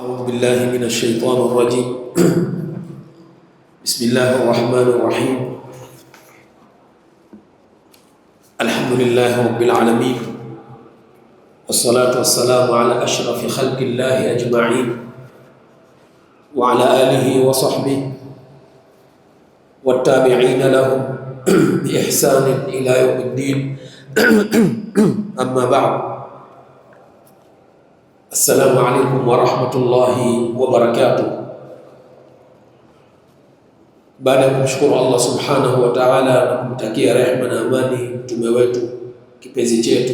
أعوذ بالله من الشيطان الرجيم. بسم الله الرحمن الرحيم. الحمد لله رب العالمين، والصلاة والسلام على أشرف خلق الله أجمعين وعلى آله وصحبه والتابعين لهم بإحسان إلى يوم الدين. أما بعد، السلام عليكم ورحمة الله وبركاته. Baada ya kumshukuru Allah subhanahu wa ta'ala na kumtakia rehma na amani mtume wetu kipenzi chetu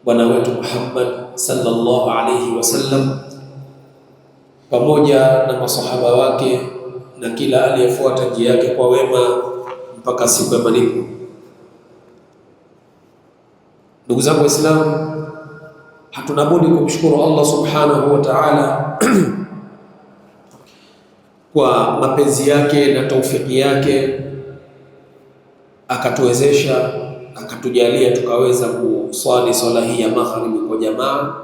bwana wetu Muhammad sallallahu alayhi wasallam, pamoja na masahaba wake na kila aliyefuata njia yake kwa wema mpaka siku ya malipo. Ndugu zangu Waislamu, hatuna budi kumshukuru Allah subhanahu wa ta'ala kwa mapenzi yake na taufiki yake akatuwezesha akatujalia tukaweza kuswali swala hii ya magharibi kwa jamaa,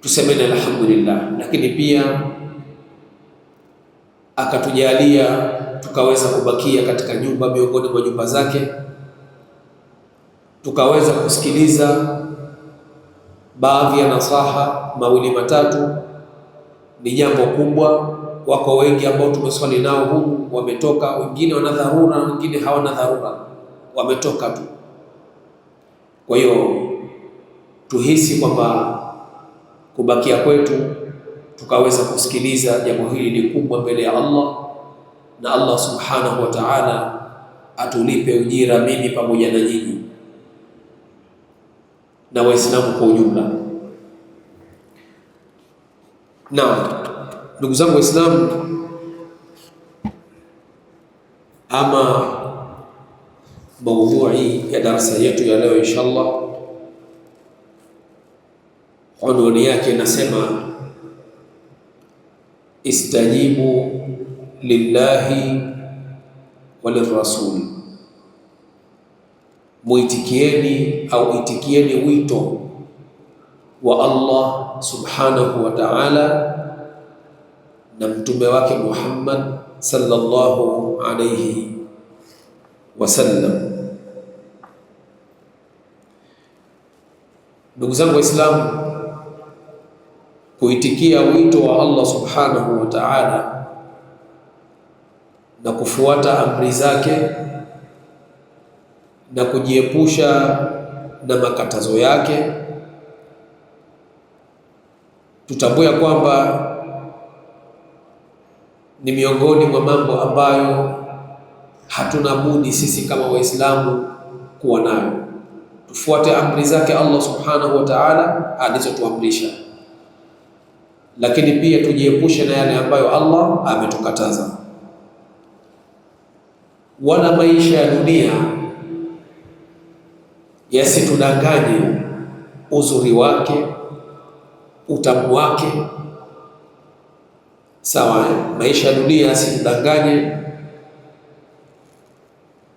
tusemeni alhamdulillah. Lakini pia akatujalia tukaweza kubakia katika nyumba miongoni mwa nyumba zake, tukaweza kusikiliza baadhi ya nasaha mawili matatu. Ni jambo kubwa. Wako wengi ambao tumeswali nao huku wametoka, wengine wana dharura, wengine hawana dharura, wametoka tu. Kwa hiyo tuhisi kwamba kubakia kwetu tukaweza kusikiliza jambo hili ni kubwa mbele ya Allah, na Allah subhanahu wa ta'ala atulipe ujira mimi pamoja na nyinyi na Waislamu kwa ujumla. Naam, ndugu zangu Waislamu, ama maudhui ya darasa yetu ya leo inshallah, unwani yake inasema istajibu lillahi walirrasul, muitikieni au itikieni wito wa Allah subhanahu wa ta'ala na mtume wake Muhammad sallallahu alayhi wasallam. Ndugu zangu Waislamu, kuitikia wito wa Allah subhanahu wa ta'ala na kufuata amri zake na kujiepusha na makatazo yake, tutambue kwamba ni miongoni mwa mambo ambayo hatuna budi sisi kama Waislamu kuwa nayo. Tufuate amri zake Allah subhanahu wa ta'ala alizotuamrisha, lakini pia tujiepushe na yale ambayo Allah ametukataza. Wala maisha ya dunia yasitudanganye uzuri wake, utamu wake. Sawa, eh? Maisha ya dunia yasitudanganye,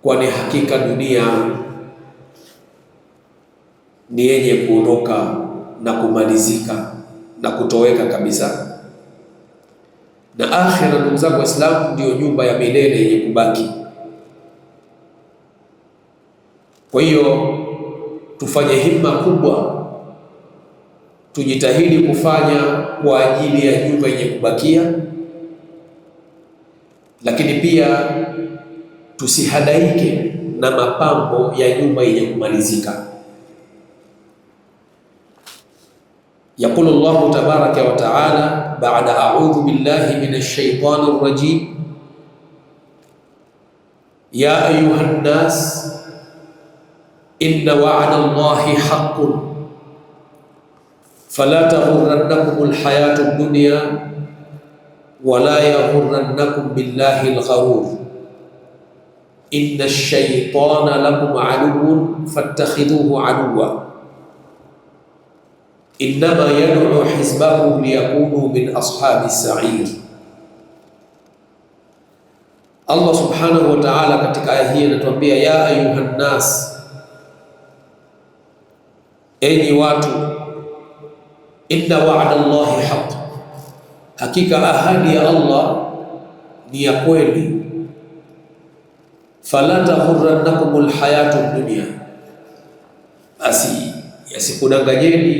kwani hakika dunia ni yenye kuondoka na kumalizika na kutoweka kabisa, na akhira, ndugu zangu Waislamu, ndiyo nyumba ya milele yenye kubaki. Kwa hiyo tufanye himma kubwa, tujitahidi kufanya kwa ajili ya nyumba yenye kubakia, lakini pia tusihadaike na mapambo ya nyumba yenye kumalizika. Yaqulu Allahu tabaraka wa taala ba'da a'udhu billahi minash shaitani rrajim, ya ayuha nnas inna wa'da Allahi haqqun fala taghurrannakum alhayatu ad-dunya wala yaghurrannakum billahi al-gharur inna ash-shaytana lakum aduwwun fattakhidhuhu aduwwa innama yad'u hizbahu liyakunu min ashabi as-sa'ir. Allah subhanahu wa ta'ala katika aya hii anatuambia ya ayuhan nas, enyi watu, Inna wa'da Allahi haqq, hakika ahadi ya Allah ni ya kweli. Fala taghurrannakumul hayatud dunya, basi yasikudanganyeni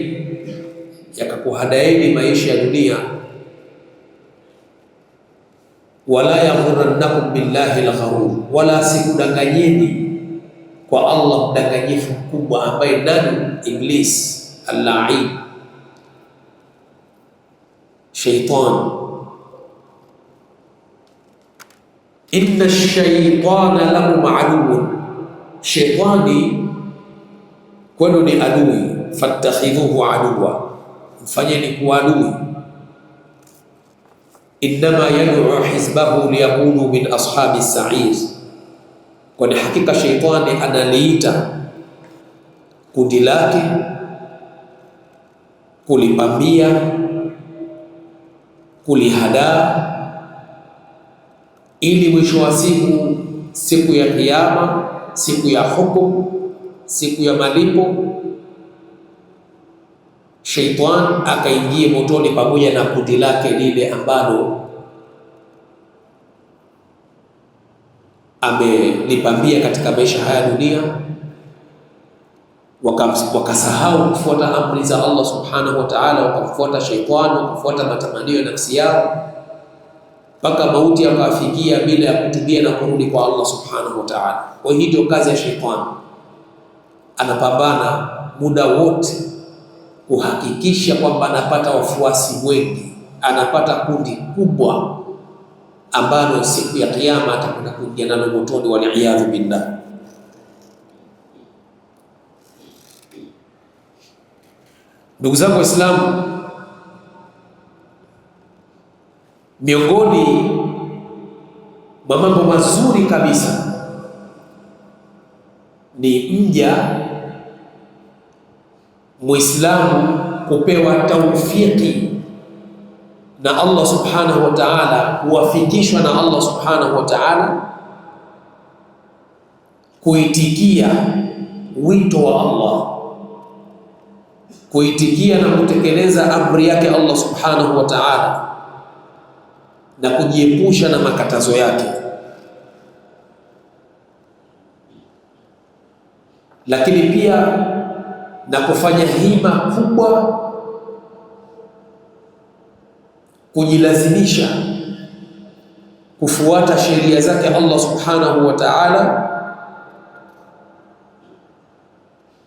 yakakuhadaeni maisha ya dunia. Wala yaghurrannakum billahi lgharur, wala sikudanganyeni kwa Allah mdanganyifu mkubwa, ambaye nani? Iblis al-la'in, shaitan. Inna shaitana lakum aduwwun, shaitani kwenu ni adui. Fattakhidhuhu aduwa, mfanyeni kuwa adui. Innama yad'u hizbahu liyakunu min ashabi sa'ir, kwani hakika shaitani analiita kundi lake kulipambia, kulihadaa, ili mwisho wa siku, siku ya Kiyama, siku ya hukumu, siku ya malipo, shaitan akaingie motoni pamoja na kundi lake lile ambalo amelipambia katika maisha haya dunia, wakasahau kufuata amri za Allah subhanahu wa ta'ala, wakamfuata shaitani, wakafuata matamanio ya nafsi yao mpaka mauti yakawafikia bila ya kutubia na kurudi kwa Allah subhanahu wa ta'ala. Kwa hiyo ndio kazi ya shaitani, anapambana muda wote kuhakikisha kwamba anapata wafuasi wengi, anapata kundi kubwa ambalo siku ya Kiyama atakwenda kuingia nalo motoni, waliyadhu billah. Ndugu zangu Waislamu, miongoni mwa mambo mazuri kabisa ni mja Muislamu kupewa taufiki na Allah subhanahu wa ta'ala, kuwafikishwa na Allah subhanahu wa ta'ala kuitikia wito wa Allah, kuitikia na kutekeleza amri yake Allah subhanahu wa ta'ala na kujiepusha na makatazo yake. Lakini pia na kufanya hima kubwa, kujilazimisha kufuata sheria zake Allah subhanahu wa ta'ala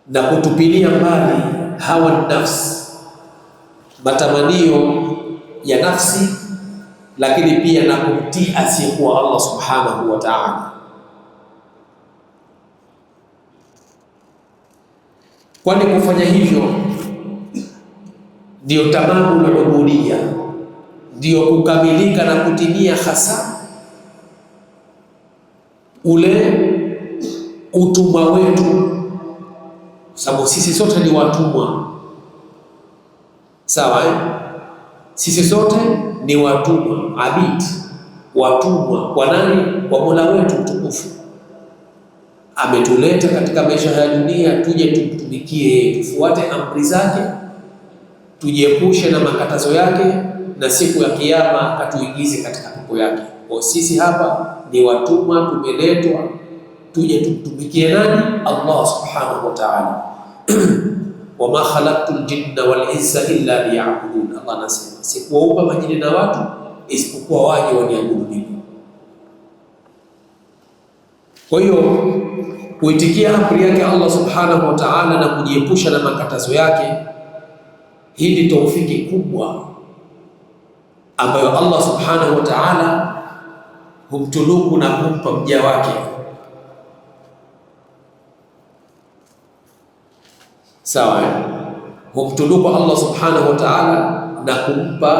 na kutupilia mbali hawa nafsi, matamanio ya nafsi, lakini pia na kumtii asiyekuwa Allah subhanahu wa ta'ala. Kwani kufanya hivyo ndiyo tamamul ubudiyya, ndiyo kukamilika na kutimia hasa ule utumwa wetu, sababu sisi sote ni watumwa. Sawa, eh? Sisi sote ni watumwa, abid, watumwa kwa nani? Kwa Mola wetu mtukufu. Ametuleta katika maisha ya dunia tuje tumtumikie, tufuate amri zake, tujiepushe na makatazo yake, na siku ya Kiyama akatuingize katika pepo yake. Kwa sisi hapa ni watumwa, tumeletwa tuje tumtumikie nani? Allah subhanahu wa ta'ala. Wama khalaqtul jinna wal insa illa liya'budun, Allah anasema sikuwaumba majini na watu isipokuwa waje waniabudu mimi. Kwa hiyo kuitikia amri yake Allah subhanahu wa ta'ala na kujiepusha na makatazo yake, hii ni taufiki kubwa ambayo Allah subhanahu wa ta'ala humtunuku na kumpa mja wake. Sawa, eh? Humtunuku Allah subhanahu wa ta'ala na kumpa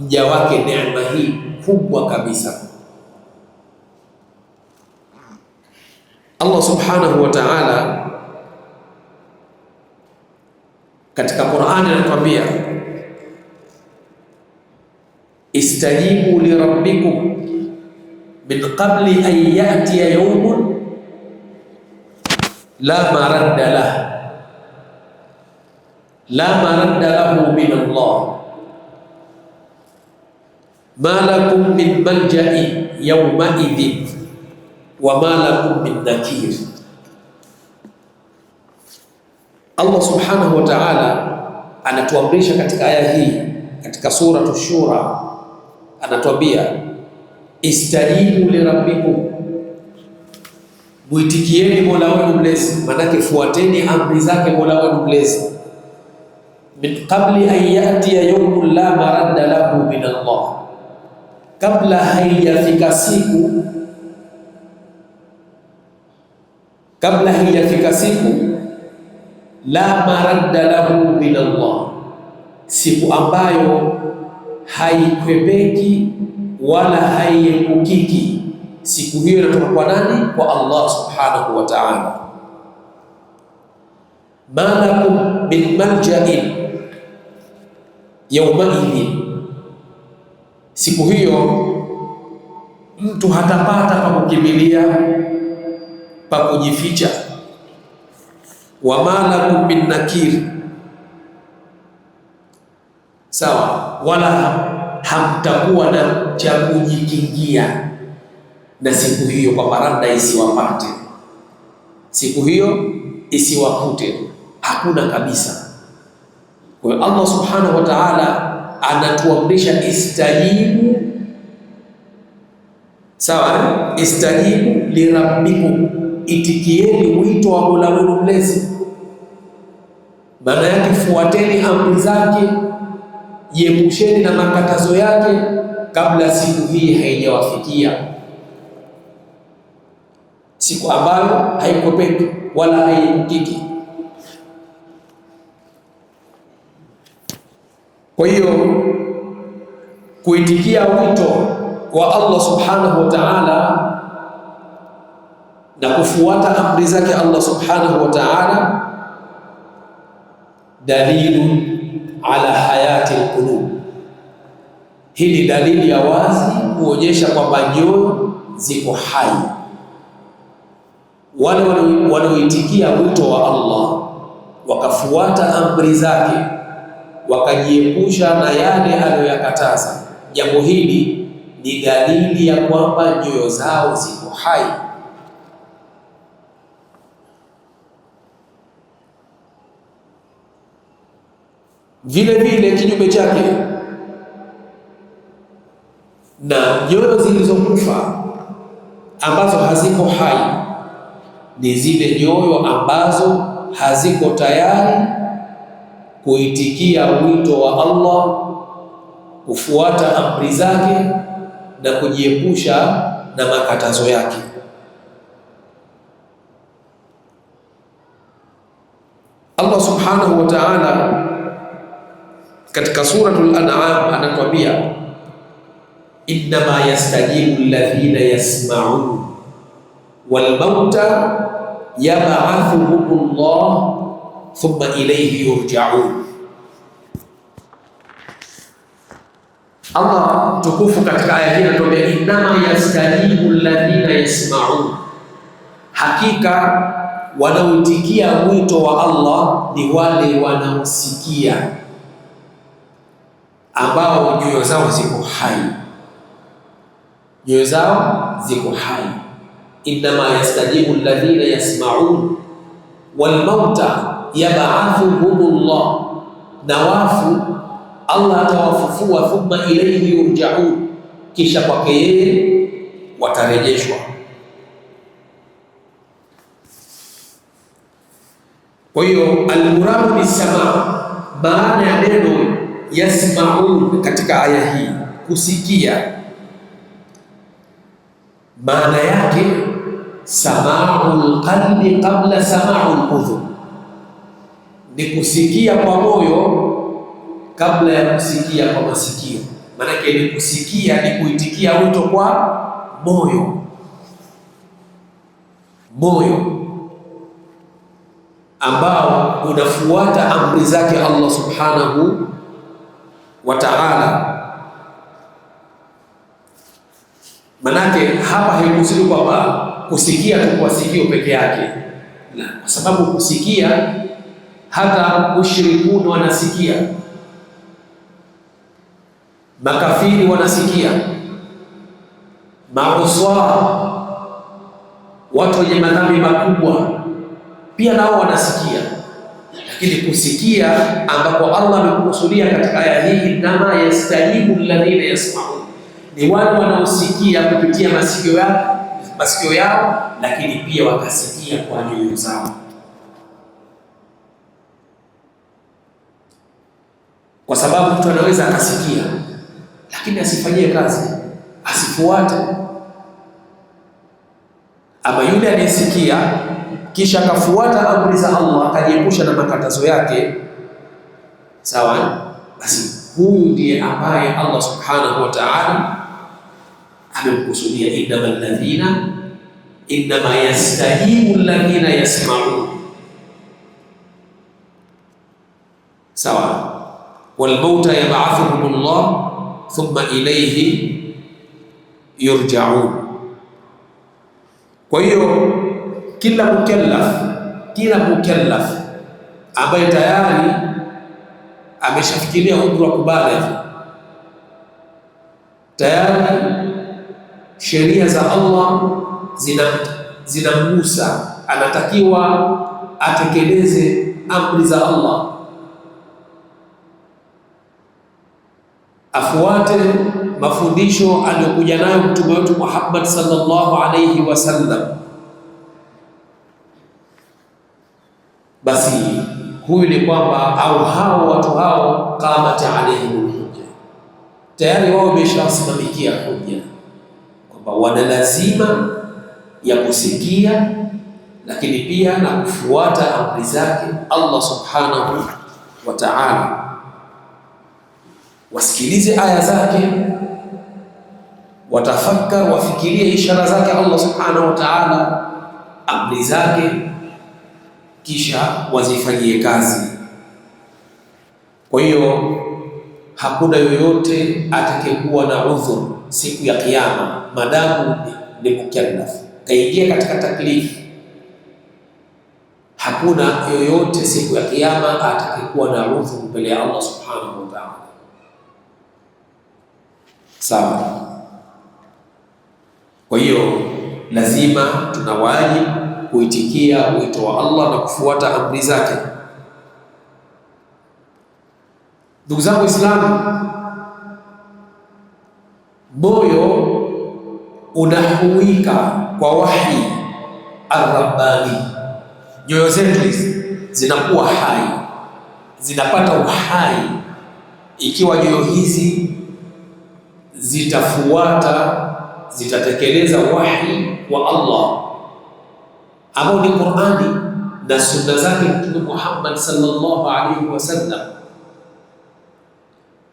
mja wake neema hii kubwa kabisa. Allah subhanahu wa ta'ala katika Qur'ani anatuambia, istajibu li rabbikum min qabli an ya'tiya yawmun la maradda lah La maradda lahu min Allah ma lakum min malja'i yawmaidhin wa ma lakum min nakir. Allah subhanahu wa ta'ala anatuamrisha katika aya hii, katika Suratu Shura, anatuambia istajibu lirabbikum, muitikieni Mola wenu mlezi, manake fuateni amri zake Mola wenu mlezi. Min qabli an yatiya yawmun la maradda lahu min Allah, kabla haijafika siku, kabla haijafika siku la maradda lahu min Allah, siku ambayo haikwepeki wala haiepukiki. Siku hiyo inatoka kwa nani? Kwa Allah subhanahu wa ta'ala. Ma lakum min maljain yawmaidhin, siku hiyo mtu hatapata pa kukimbilia, pa kujificha. Wa ma lakum min nakir, sawa, wala hamtakuwa na cha kujikingia na siku hiyo, kwamba labda isiwapate siku hiyo, isiwakute, hakuna kabisa. Kwa hiyo Allah subhanahu wa ta'ala anatuamrisha istajibu, sawa, istajibu lirabbikum, itikieni wito wa Mola wenu mlezi. Maana yake fuateni amri zake, jiepusheni na makatazo yake, kabla siku hii haijawafikia, siku ambayo haikopeki wala haiepukiki. Kwa hiyo kuitikia wito wa Allah subhanahu wa ta'ala na kufuata amri zake Allah subhanahu wa ta'ala, dalilun ala hayati alqulub, hii ni dalili ya wazi kuonyesha kwamba nyoyo ziko hai. Wale wanaoitikia wito wa Allah wakafuata amri zake wakajiepusha na yale aliyoyakataza, jambo hili ni dalili ya kwamba nyoyo zao ziko hai. Vile vile kinyume chake na nyoyo zilizokufa ambazo haziko hai ni zile nyoyo ambazo haziko tayari kuitikia wito wa Allah, kufuata amri zake na kujiepusha na makatazo yake. Allah subhanahu wa ta'ala katika Suratul An'am anatuambia innama yastajibu alladhina yasma'un wal mauta yab'athuhumullah thumma ilayhi yurja'un. Allah mtukufu katika aya hii anatuambia innama yastajibu alladhina yasma'un, hakika wanaoitikia wito wa Allah ni wale wanaosikia, ambao nyoyo zao ziko hai, nyoyo zao ziko hai. Innama yastajibu alladhina yasma'un wal mauta yab'athuhumullah, na wafu Allah atawafufua, thumma ilayhi yurja'un, kisha kwake yeye watarejeshwa. Kwa hiyo almuradu bisamaa, maana ya neno yasmaun katika aya hii kusikia, maana yake samaul qalbi qabla samaul udhun, ni kusikia kwa moyo kabla ya kusikia kwa masikio. Maanake ni kusikia, ni kuitikia wito kwa moyo, moyo ambao unafuata amri zake Allah subhanahu wa ta'ala. Manake hapa haikusudi kwamba kusikia tu kwa sikio peke yake, la, kwa sababu kusikia Hata mushrikun wanasikia, makafiri wanasikia, mauswa, watu wenye madhambi makubwa pia nao wanasikia. Lakini kusikia ambapo Allah amekukusudia katika aya hii, innama yastajibu alladhina yasmaun, ni wale wanaosikia kupitia masikio yao, lakini pia wakasikia kwa nyoyo zao, kwa sababu mtu anaweza akasikia lakini asifanyie kazi, asifuate. Ama yule anayesikia kisha akafuata amri za Allah akajiepusha na makatazo yake, sawa, basi huyu ndiye ambaye Allah subhanahu wa ta'ala amemkusudia, innama yastajibu alladhina yasma'un, sawa. Walmauta yab'athuhum Allah thumma ilayhi yurja'un. Kwa hiyo kila mukallaf ambaye tayari ameshafikiria umri wa kubaligh, tayari sheria za Allah zinamgusa, anatakiwa atekeleze amri za Allah, afuate mafundisho aliyokuja nayo mtume wetu Muhammad sallallahu alayhi wasallam, basi huyu ni kwamba au hao watu hao, qamat alaihim hujja, tayari wao wameshasimamikia hujja kwamba wana lazima ya kusikia, lakini pia na kufuata amri zake Allah subhanahu wa ta'ala, wasikilize aya zake, watafakar, wafikirie ishara zake Allah subhanahu wa ta'ala, amri zake, kisha wazifanyie kazi. Kwa hiyo hakuna yoyote atakayekuwa na udhur siku ya Kiyama madamu ni mukallaf, kaingia katika taklifu. Hakuna yoyote siku ya Kiyama atakayekuwa na udhur mbele ya Allah subhanahu wa ta'ala. Sawa. Kwa hiyo lazima tuna wajibu kuitikia wito wa Allah na kufuata amri zake. Ndugu zangu Waislamu, moyo unahuika kwa wahi arrabbani. Nyoyo zetu hizi zinakuwa hai, zinapata uhai ikiwa nyoyo hizi zitafuata, zitatekeleza wahi wa Allah ambao ni Qur'ani na sunna zake Mtume Muhammad sallallahu alaihi wasallam.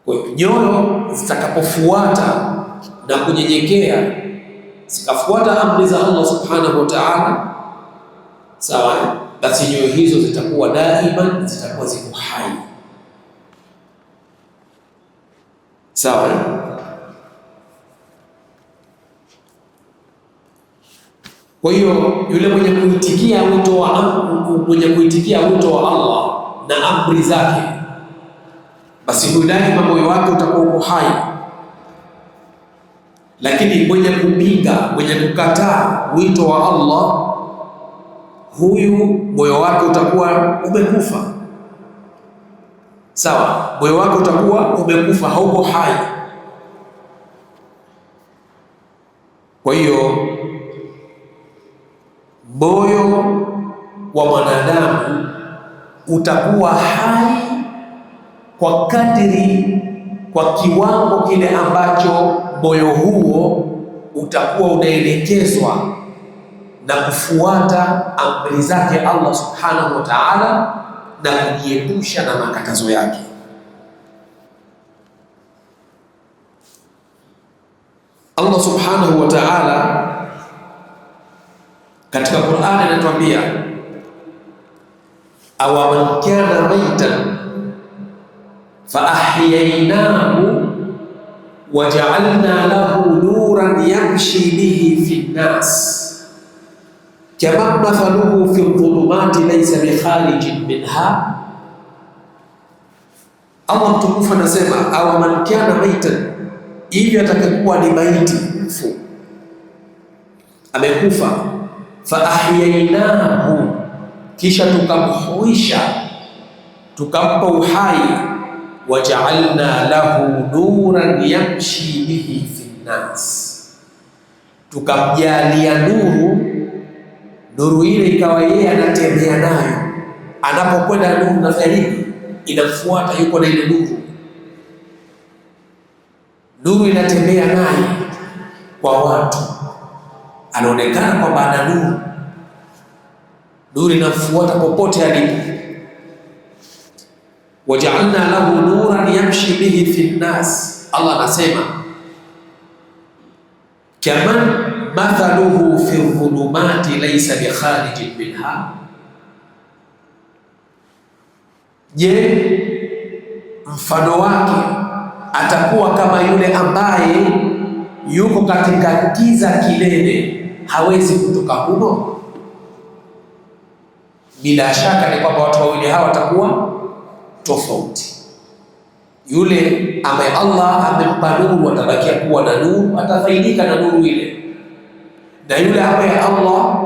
Kwa hiyo nyoyo zitakapofuata na kunyenyekea, zikafuata amri za Allah subhanahu wa ta'ala, sawa, basi nyoyo hizo zitakuwa daima, zitakuwa ziko hai, sawa. Kwa hiyo yule mwenye kuitikia wito wa Allah na amri zake, basi huyu daima moyo wake utakuwa uko hai. Lakini mwenye kupinga, mwenye kukataa wito wa Allah, huyu moyo wake utakuwa umekufa. Sawa, moyo wake utakuwa umekufa, hauko hai. Kwa hiyo moyo wa mwanadamu utakuwa hai kwa kadiri, kwa kiwango kile ambacho moyo huo utakuwa unaelekezwa na kufuata amri zake Allah subhanahu wa ta'ala na kujiepusha na makatazo yake. Allah subhanahu wa ta'ala katika Qur'ani anatuambia, awaman kana maitan fa ahyaynahu waja'alna lahu nuran yamshi bihi fi nnas kaman mathaluhu fi dhulumati laysa bikharijin minha Allah mtukufu anasema aw man kana maitan, hivi atakayekuwa ni maiti mfu amekufa, fa ahyainahu, kisha tukamhuisha tukampa uhai, wajaalna lahu nuran yamshi bihi fi nnas, tukamjalia nuru, nuru ile ikawa yeye anatembea nayo, anapokwenda nuru nafanya nini? Inamfuata, yuko na ile nuru, nuru inatembea naye kwa watu, anaonekana kwamba ana nuru, nuru inamfuata popote alipo. Wajaalna lahu nuran yamshi bihi fi nnas, Allah anasema kaman mathaluhu fi dhulumati laysa bikharijin minha. Je, mfano wake atakuwa kama yule ambaye yuko katika giza kilele, hawezi kutoka humo? Bila shaka ni kwamba watu wawili hawa watakuwa tofauti. Yule ambaye Allah amempa nuru atabakia kuwa na nuru, atafaidika na nuru ile, na yule ambaye Allah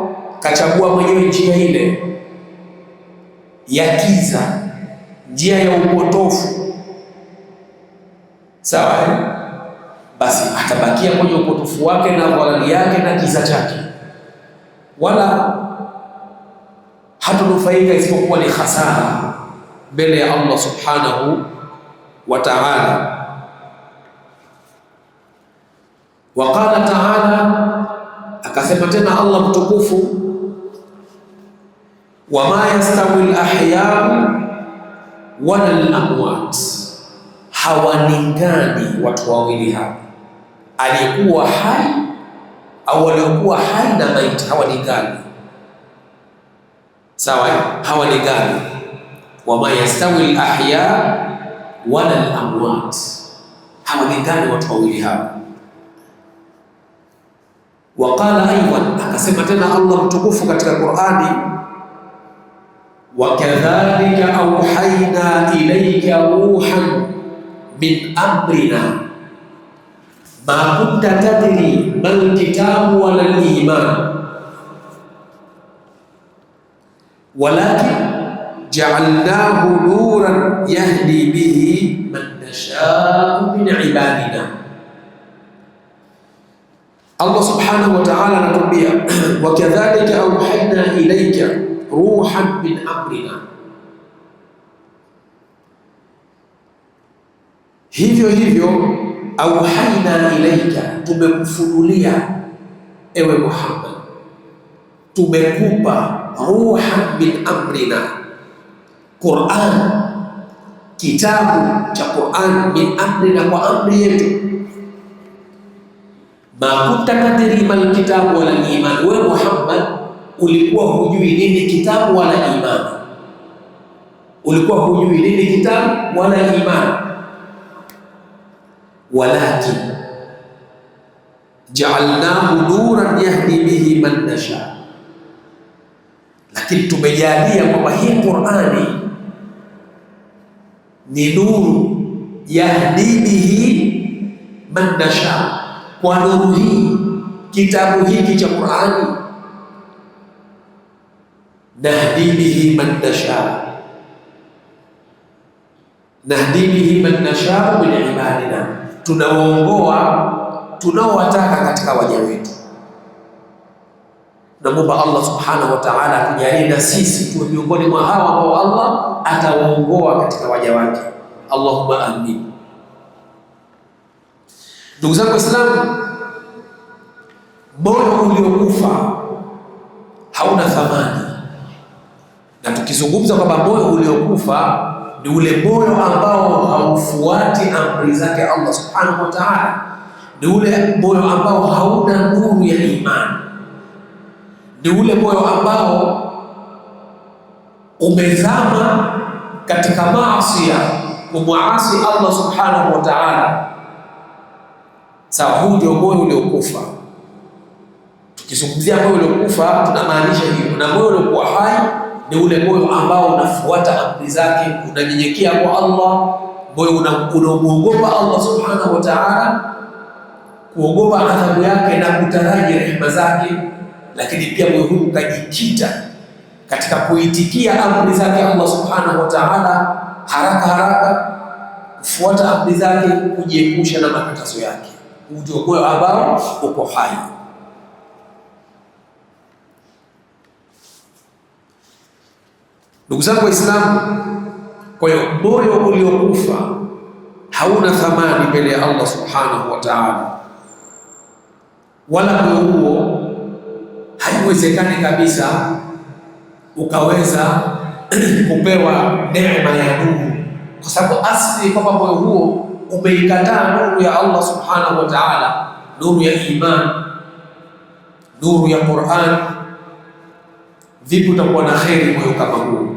kachagua mwenyewe njia ile ya kiza, njia ya upotofu, sawa eh? Basi atabakia kwenye upotofu wake na dhalali yake na kiza chake, wala hatunufaika isipokuwa ni hasara mbele ya Allah subhanahu wa ta'ala. Wa qala ta'ala, akasema tena Allah mtukufu, wama yastawi al-ahya'u wala al-amwat, hawalingani watu wawili hapa, aliyekuwa hai au waliokuwa hai na maiti, hawalingani. Sawa, hawalingani. Wama yastawi al-ahya wala al-amwat, hawalingani watu wawili hapa. Waqala aidan, akasema tena Allah mtukufu katika Qur'ani, wakadhalika auhaina ilaika ruhan min amrina ma kunta tadri mal kitabu wala al-iman walakin ja'alnahu nuran yahdi bihi man nasha'u min ibadina. Allah subhanahu wa ta'ala anatuambia wakadhalika auhaina ilaika ruhan min amrina, hivyo hivyo auhaina ilaika, tumekufunulia ewe Muhammad, tumekupa ruhan min amrina, Qur'an, kitabu cha Qur'an, min amrina, kwa amri yetu. Ma kunta tadri mal kitabu wala iman, wewe Muhammad ulikuwa hujui nini kitabu wala iman, ulikuwa hujui nini kitabu wala iman, walakin ja'alnahu nuran yahdi bihi man nasha, lakini tumejalia kwamba hii Qur'ani ni nuru, yahdi bihi man nasha, kwa nuru hii kitabu hiki cha Qur'ani, nahdi bihi man nasha, nahdi bihi man nasha min ibadina, tunawaongoa tunaowataka katika waja wetu. Namuomba Allah subhanahu wa ta'ala atujalie na sisi tuwe miongoni mwa hawa ambao Allah atawaongoa katika waja wake. Allahumma amin. Ndugu zangu Waislamu, moyo uliokufa hauna thamani. Na tukizungumza kwamba moyo uliokufa ni ule moyo ambao haufuati amri zake Allah subhanahu wa ta'ala, ni ule moyo ambao hauna nuru ya imani, ni ule moyo ambao umezama katika maasi, kumuasi Allah subhanahu wa ta'ala. Sawa, huu ndio moyo uliokufa. Tukizungumzia moyo uliokufa tunamaanisha hiyo. Na moyo uliokuwa hai ni ule moyo ambao unafuata amri zake, unanyenyekea kwa Allah Moyo unaomwogopa Allah subhanahu wa ta'ala, kuogopa adhabu yake na kutaraji rehema zake, lakini pia moyo huu ukajikita katika kuitikia amri zake Allah subhanahu wa ta'ala haraka haraka, kufuata amri zake, kujiepusha na makatazo yake. Huu ndio moyo ambao uko hai. Ndugu zangu Waislamu, kwa hiyo moyo uliokufa hauna thamani mbele ya Allah subhanahu wa ta'ala, wala moyo huo haiwezekani kabisa ukaweza kupewa neema ya nuru, kwa sababu asili kwamba moyo huo umeikataa nuru ya Allah subhanahu wa ta'ala, nuru ya iman, nuru ya Qur'an. Vipi utakuwa na kheri moyo kama huo?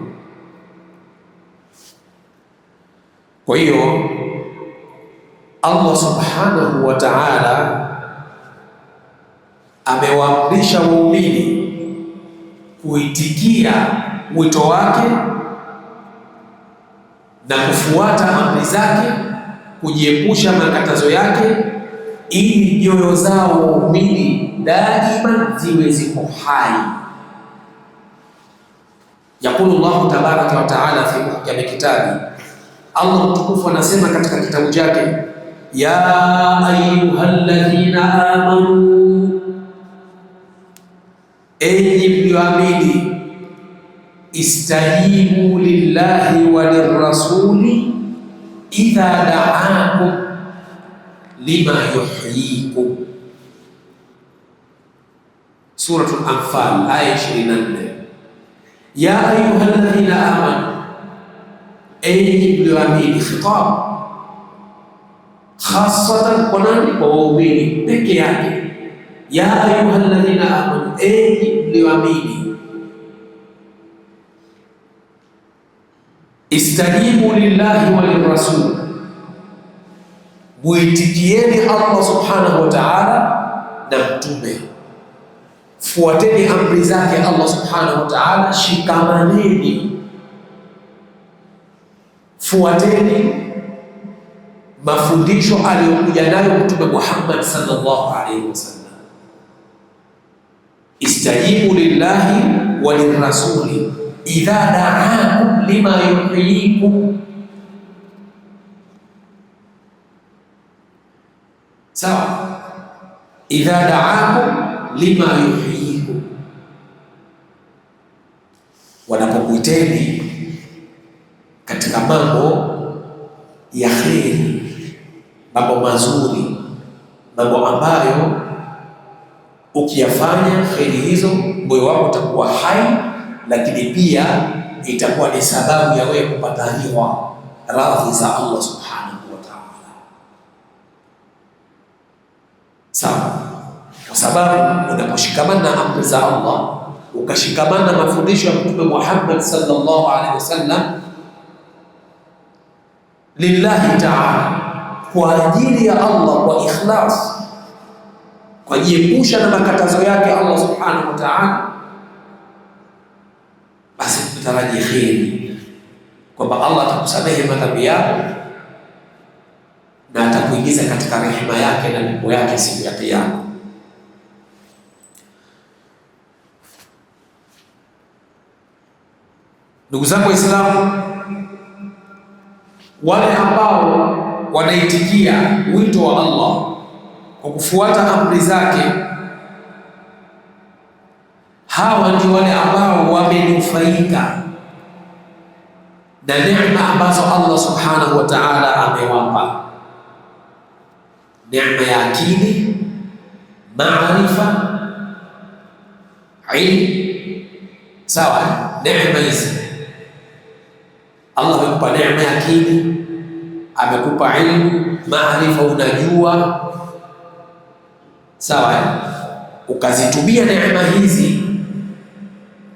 Kwa hiyo Allah subhanahu wa ta'ala amewaamrisha waumini kuitikia wito wake na kufuata amri zake, kujiepusha makatazo yake, ili nyoyo zao waumini daima ziwe ziko hai. Yaqulu Allahu tabaraka wa taala fi muhkami kitabi, Allah mtukufu anasema katika kitabu chake, ya ayyuhalladhina amanu, enyi mlioamini, istajibu lillahi wa lirrasuli idha da'akum lima yuhyikum. Suratul Anfal aya 24. Ya ayyuhalladhina amanu, enyi mlioamini. Khitab khasatan kwa nani? Kwa waumini peke yake. Ya ayyuhalladhina amanu, enyi mlioamini, istajibu lillahi wa lirrasul, muitikieni Allah subhanahu wa ta'ala na mtume, fuateni amri zake Allah subhanahu wa ta'ala, shikamaneni, fuateni mafundisho aliyokuja nayo Mtume Muhammad sallallahu alaihi wasallam. Istajibu lillahi wa lirrasuli idha da'akum lima yuhyikum. Sawa, idha da'akum lima yuhyikum, wanapokuiteni katika mambo ya kheri, mambo mazuri, mambo ambayo ukiyafanya kheri hizo moyo wako utakuwa hai, lakini pia itakuwa ni sababu ya wewe kupata ridha, radhi za Allah subhanahu wa ta'ala. Sawa, kwa sababu unaposhikamana na amri za Allah, ukashikamana na mafundisho ya Mtume Muhammad sallallahu alaihi wasallam lillahi ta'ala, kwa ajili ya Allah, kwa ikhlas, kwa jiepusha na makatazo yake Allah subhanahu wa ta'ala, basi tutaraji kheri kwamba Allah atakusamehe madhambi yako na atakuingiza katika rehema yake na pepo yake siku ya Kiyama. Ndugu zangu Waislamu, wale ambao wanaitikia wito wa Allah kwa kufuata amri zake, hawa ndio wale ambao wamenufaika na neema ambazo Allah subhanahu wa ta'ala amewapa: neema ya akili, maarifa, ilmu. Sawa, neema hizi Allah amekupa neema ya akili, amekupa ilmu, maarifa, unajua. Sawa, ukazitumia neema hizi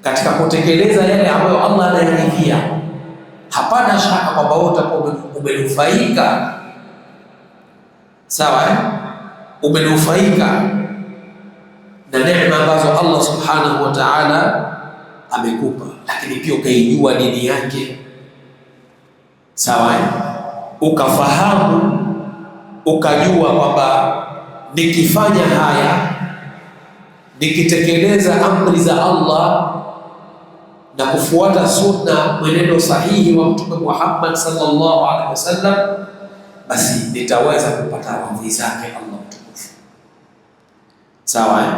katika kutekeleza yale ambayo Allah anayaridhia, hapana shaka kwamba wewe utakuwa umenufaika. Sawa, umenufaika na neema ambazo Allah subhanahu wa ta'ala amekupa, lakini pia ukaijua dini yake. Sawa, ukafahamu ukajua kwamba nikifanya haya, nikitekeleza amri za Allah na kufuata sunna, mwenendo sahihi wa Mtume Muhammad sallallahu alaihi wasallam, basi nitaweza kupata radhi zake Allah mtukufu. Sawa, eh?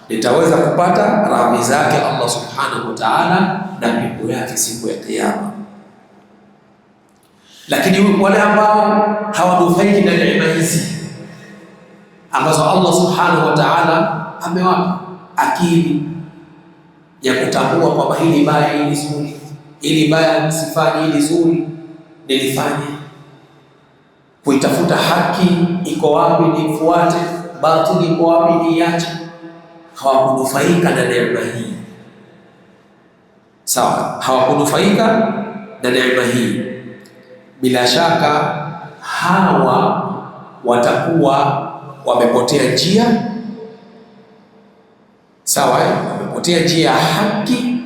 Nitaweza kupata radhi zake Allah subhanahu wa ta'ala na pepo yake siku ya Kiyama. Lakini wale ambao hawanufaiki na neema hizi ambazo Allah subhanahu wa ta'ala amewapa akili ya kutambua kwamba hili baya, hili zuri, hili baya nisifanye, hili zuri nilifanye, kuitafuta haki iko wapi nifuate, batili iko wapi niiache, hawakunufaika na neema hii. Sawa, hawakunufaika na neema hii. Bila shaka hawa watakuwa wamepotea njia. Sawa, wamepotea njia ya haki,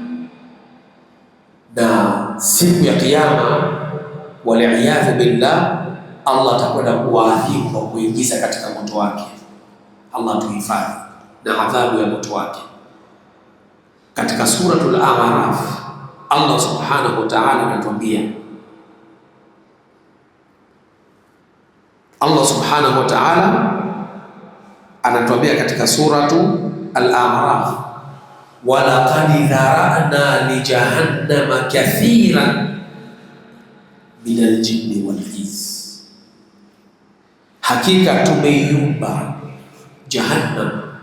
na siku ya Kiyama, waliyadhu billah, Allah atakwenda kuwaadhibu kwa kuingiza katika moto wake. Allah tuhifadhi na adhabu ya moto wake. Katika Suratul A'raf, Allah subhanahu wa ta'ala anatuambia, Allah subhanahu wa ta'ala anatuambia katika Suratu Al-A'raf, walaqad dhara'na li jahannama kathiran min al-jinni wal-ins, hakika tumeiumba jahannam,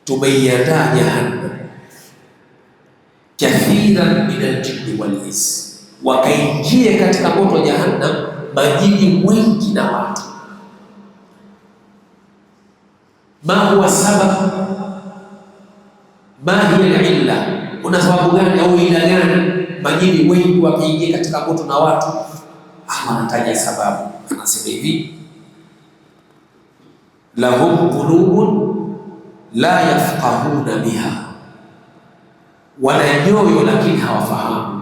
tumeiandaa jahannam, kathiran min al-jinni wal-ins, wakaingia katika moto wa jahannam majini wengi na watu. Ma huwa sabab, ma hiya al-illa, kuna sababu gani au ila gani majini wengi wakiingia katika moto na watu? Allah anataja sababu, anasema hivi, lahum qulubun la yafqahuna biha, wana nyoyo lakini hawafahamu.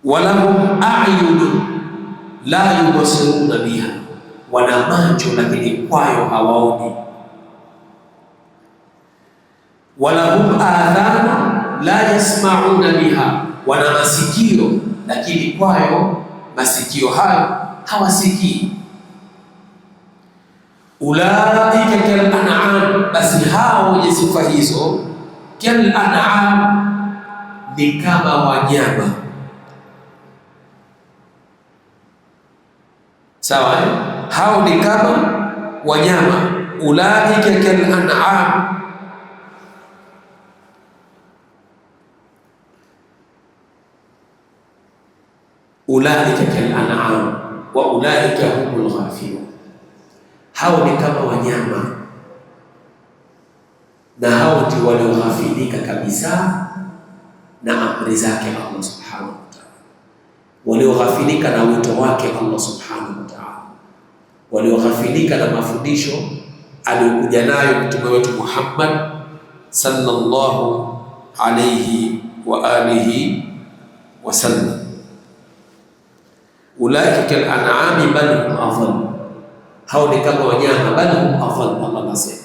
Walahum a'yunun la yubsiruna biha, wana macho lakini kwayo hawaoni. Walahum adhanu la yasmauna biha, wana masikio lakini kwayo masikio hayo hawasikii. Ulaika kal an'am, basi hao wenye sifa hizo, kal an'am, ni kama wanyama. Sawa, eh? Hao ni kama wanyama. Ulaika kal an'am, ulaika kal an'am wa ulaika humul ghafilun, hao ni kama wanyama na hao ndio walioghafilika kabisa na amri zake Allah subhanahu wa ta'ala, walioghafilika na wito wake Allah subhanahu wa ta'ala, walioghafilika na mafundisho aliyokuja nayo mtume wetu Muhammad sallallahu alayhi wa alihi wasallam. Ulaika kal an'ami bal hum adall, hao ni kama wanyama, bal hum adall, Allah anasema,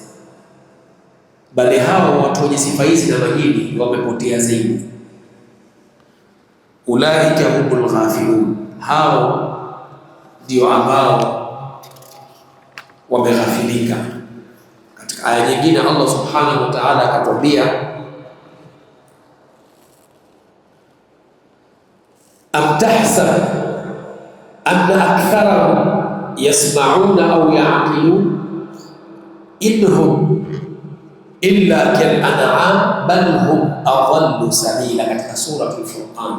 bali hao watu wenye sifa hizi na majini wamepotea zaidi. Ulaika humul ghafilun, hao ndio ambao wameghafilika. Katika aya nyingine Allah subhanahu wa ta'ala akatwambia, am tahsab anna aktharahum yasma'una au ya'qilun inhum illa kal an'am bal hum adallu sabila. Katika Suratul Furqan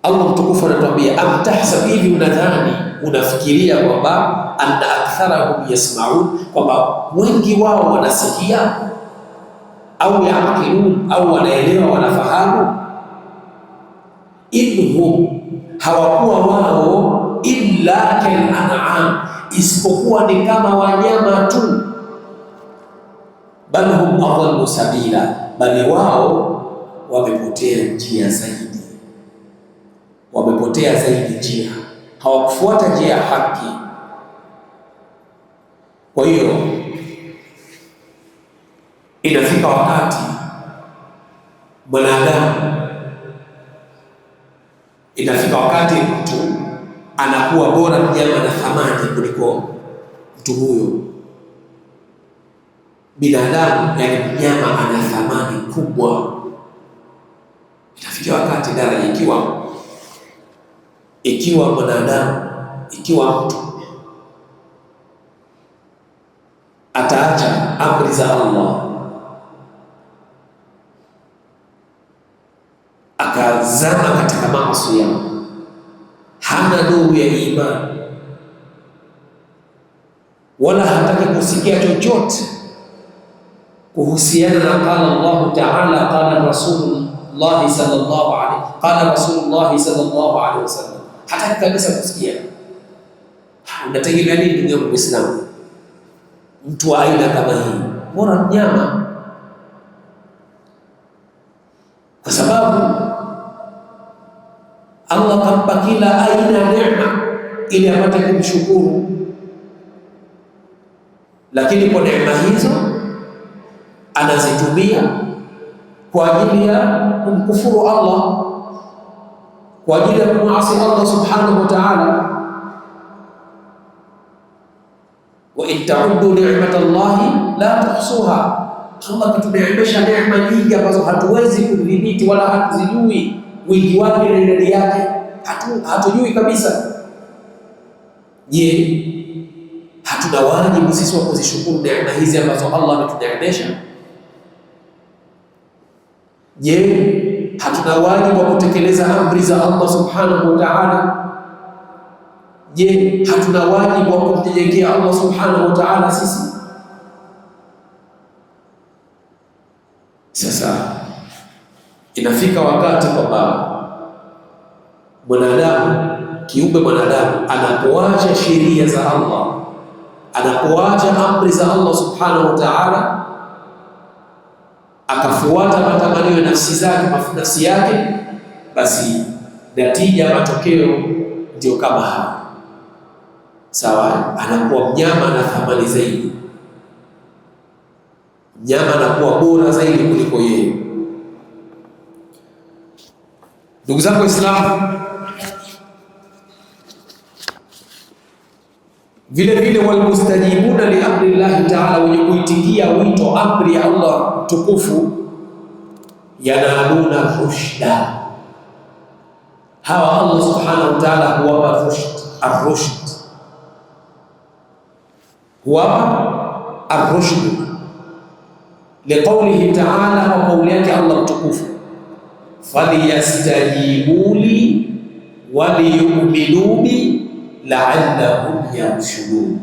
Allah mtukufu anatuambia, am tahsab, hivi unadhani unafikiria kwamba anna aktharahum yasma'un, kwamba wengi wao wanasikia, au yaqilun, au wanaelewa, wanafahamu. Inhum, hawakuwa wao, illa kal an'am, isipokuwa ni kama wanyama tu. Bal hum adallu sabila, bali wao wamepotea njia zaidi, wamepotea zaidi njia, hawakufuata njia ya haki. Kwa hiyo inafika wakati mwanadamu, inafika wakati mtu anakuwa bora mnyama na thamani kuliko mtu huyo binadamu, yani mnyama ana thamani kubwa. Inafikia wakati daraja, ikiwa mwanadamu, ikiwa mtu ataacha amri za Allah akazama katika maasi, hana nuru ya imani wala hataki kusikia chochote kuhusiana na qala Allahu ta'ala, qala Rasulullah sallallahu alaihi, qala Rasulullah sallallahu alaihi wasallam, hataki kabisa kusikia. Unategemea nini ndugu yangu Muislamu? Mtu wa aina kama hii bora mnyama, kwa sababu Allah kampa kila aina ya neema ili apate kumshukuru, lakini kwa neema hizo anazitumia kwa ajili ya kumkufuru Allah, kwa ajili ya kumwasi Allah subhanahu wa ta'ala. Wa in ta'uddu ni'mata Allahi la tuhsuha, Allah katuneemesha neema nyingi ambazo hatuwezi kudhibiti wala hatuzijui wingi wake na idadi yake, hatujui kabisa. Je, hatuna wajibu sisi wa kuzishukuru neema hizi ambazo Allah ametuneemesha? Je, hatuna wajibu wa kutekeleza amri za Allah subhanahu wa ta'ala? Je, hatuna wajibu wa kumnyenyekea Allah subhanahu wa ta'ala sisi? Sasa inafika wakati kwamba mwanadamu, kiumbe mwanadamu anapoacha sheria za Allah, anapoacha amri za Allah subhanahu wa ta'ala, akafuata matamanio ya nafsi zake, nafsi yake, basi natija, matokeo ndio kama haya. Sawa, anakuwa mnyama na thamani zaidi, mnyama anakuwa bora zaidi kuliko yeye. Ndugu zangu Waislamu, vile vile walmustajibuna li amri llahi taala, wenye kuitikia wito amri ya Allah mtukufu, yanaluna rushda, hawa Allah subhanahu wa taala huwapa rushd, arrushd, huwapa arrushd liqaulihi taala, kwa kauli yake Allah mtukufu, falyastajibu li waliyuminu bi la'allahum yarshudun.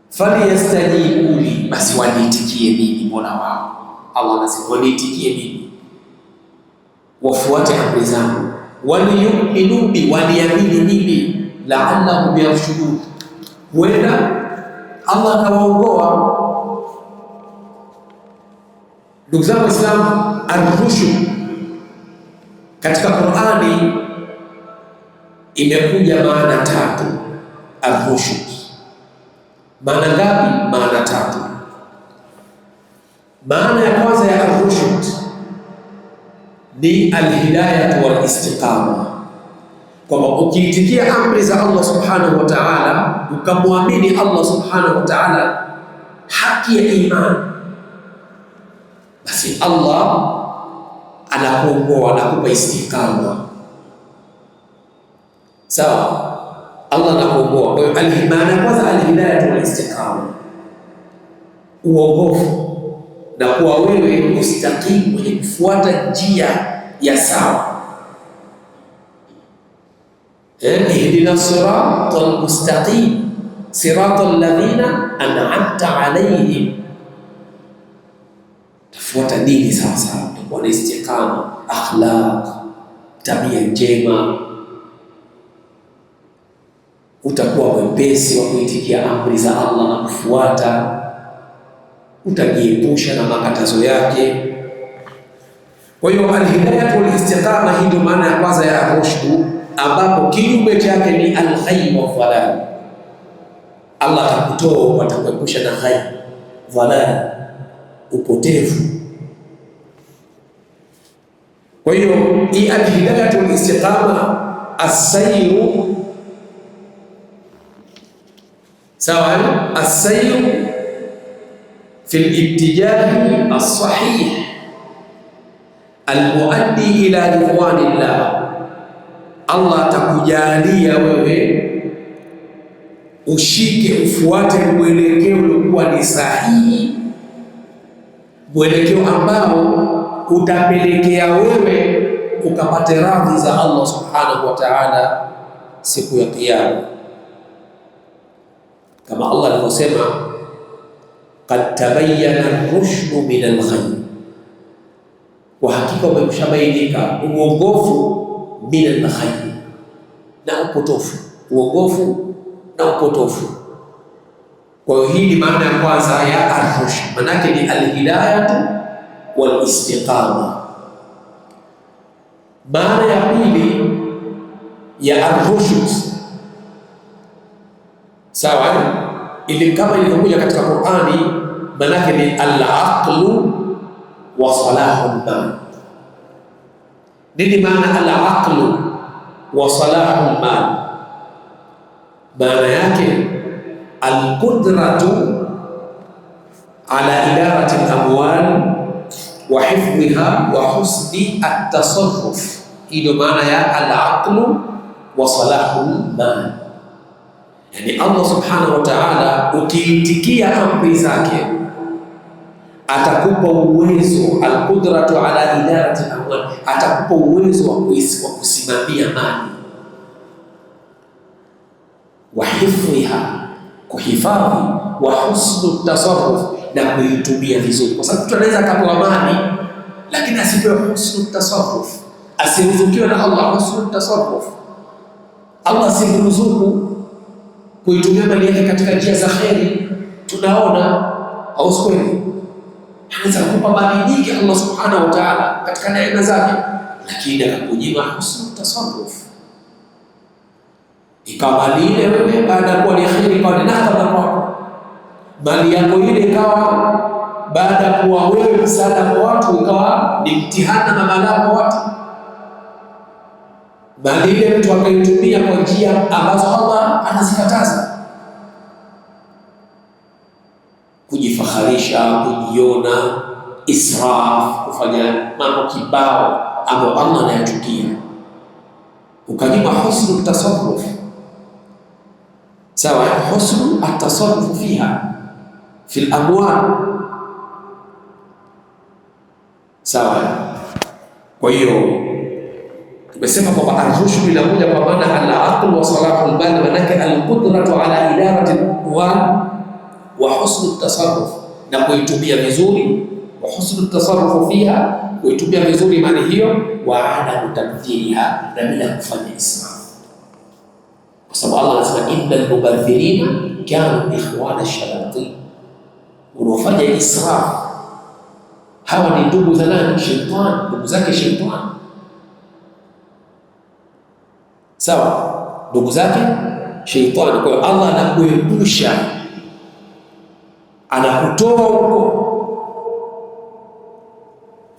Falyastajibu li, basi waniitikie mimi Mola wao. Allah anasema waniitikie mimi, wafuate amri zangu, waliyuminu bi, waniamini mimi, la'allahum yarshudun, huenda Allah akawaongoa. Ndugu zangu Waislamu, arrushd katika Qur'ani imekuja maana tatu. Arrushd maana ngapi? Maana tatu. Maana ya kwanza ya arrushd ni alhidayatu wal istiqama, kwamba ukiitikia amri za Allah subhanahu wa ta'ala, ukamwamini Allah subhanahu wa ta'ala haki ya imani, basi Allah anakuongoa, anakupa istiqama. Sawa, Allah anakuongoa. Kwa hiyo maana ya kwanza alhidayatu wal istiqama, uongofu na kuwa wewe mustaqimu, mwenye kufuata njia ya sawa. Ihdina siratal mustaqim siratal ladhina an'amta alayhim, tafuata dini sawa sawa, utakuwa na istiqama, akhlaq, tabia njema, utakuwa mwepesi wa kuitikia amri za Allah na kufuata, utajiepusha na makatazo yake. Kwa hiyo alhidayatu walistiqama, hii ndio maana ya kwanza ya arushdu, ambapo kinyume chake ni alghai wa dhalal. Allah atakutoa, atakuepusha na ghai, dhalal, upotevu. Kwa hiyo hii alhidayatu walistiqama, assairu sawa, assairu fi littijahi alsahih almuaddi ila ridwanillah. Allah atakujalia wewe ushike ufuate mwelekeo uliokuwa ni sahihi, mwelekeo ambao utapelekea wewe ukapate radhi za Allah subhanahu wa ta'ala siku ya Kiyama, kama Allah alivyosema, qad tabayyana ar-rushdu min al-ghayy, kwa hakika umekushabainika uongofu min al-ghayy, na upotofu, uongofu na upotofu. Kwa hiyo hii ni maana ya kwanza ya ar-rushd, maanake ni al-hidayatu wal-istiqama. Maana ya pili ya ar-rushd, sawa, ili kama ilivyokuja katika Qur'ani, maanake ni al-aqlu wa salahul mal. Nini maana al-aqlu wa salahul mal? Maana yake alqudratu ala idarati al-amwal wa hifdhiha wa husni at-tasarruf. Hii ndio maana ya al-aqlu wa salahul mal. Yani Allah subhanahu wa ta'ala, ukiitikia amri zake atakupa uwezo, alqudratu ala idarati al-amwal, atakupa uwezo wa kusimamia mali, wa hifdhiha, kuhifadhi, wa husnu tasarruf, na kuitumia vizuri, kwa sababu mtu anaweza akapewa mali lakini asipewe husnu tasarruf, asiruzukiwe na Allah husnu tasarruf. Allah asimruzuku kuitumia mali yake katika njia za kheri. Tunaona au si kweli? Anaweza kukupa mali nyingi Allah subhanahu wa ta'ala katika neema zake, lakini akakunyima husnu tasarruf, ikawa mali ile wewe baada ya kuwa ni kheri ikawa ni nakama kwako, mali yako ile ikawa baada ya kuwa wewe msaada kwa watu ikawa ni mtihani na mabalaa kwa watu. Mali ile mtu akaitumia kwa njia ambazo Allah anazikataza, kujifaharisha, kujiona, israf, kufanya mambo kibao ambayo Allah anayachukia, ukanyima husnu tasarruf. Sawa, husnu at-tasarruf fiha fil amwal. Sawa. Kwa hiyo tumesema kwamba ar-rushd inakuja kwa maana al-aql wa salahul bal, manake al-qudratu ala idarati al-amwal wa husnu at-tasarruf, na kuitumia vizuri, wa husnu at-tasarruf fiha, kuitumia vizuri mali hiyo, wa adamu tabdhiriha, na bila kufanya israf, kwa sababu Allah anasema innal mubadhirina kanu ikhwana shayatin, wanaofanya israf hawa ni ndugu za nani? Shetani, ndugu zake shetani. Sawa, ndugu zake shetani. Kwa hiyo Allah anakuepusha, anakutoa huko.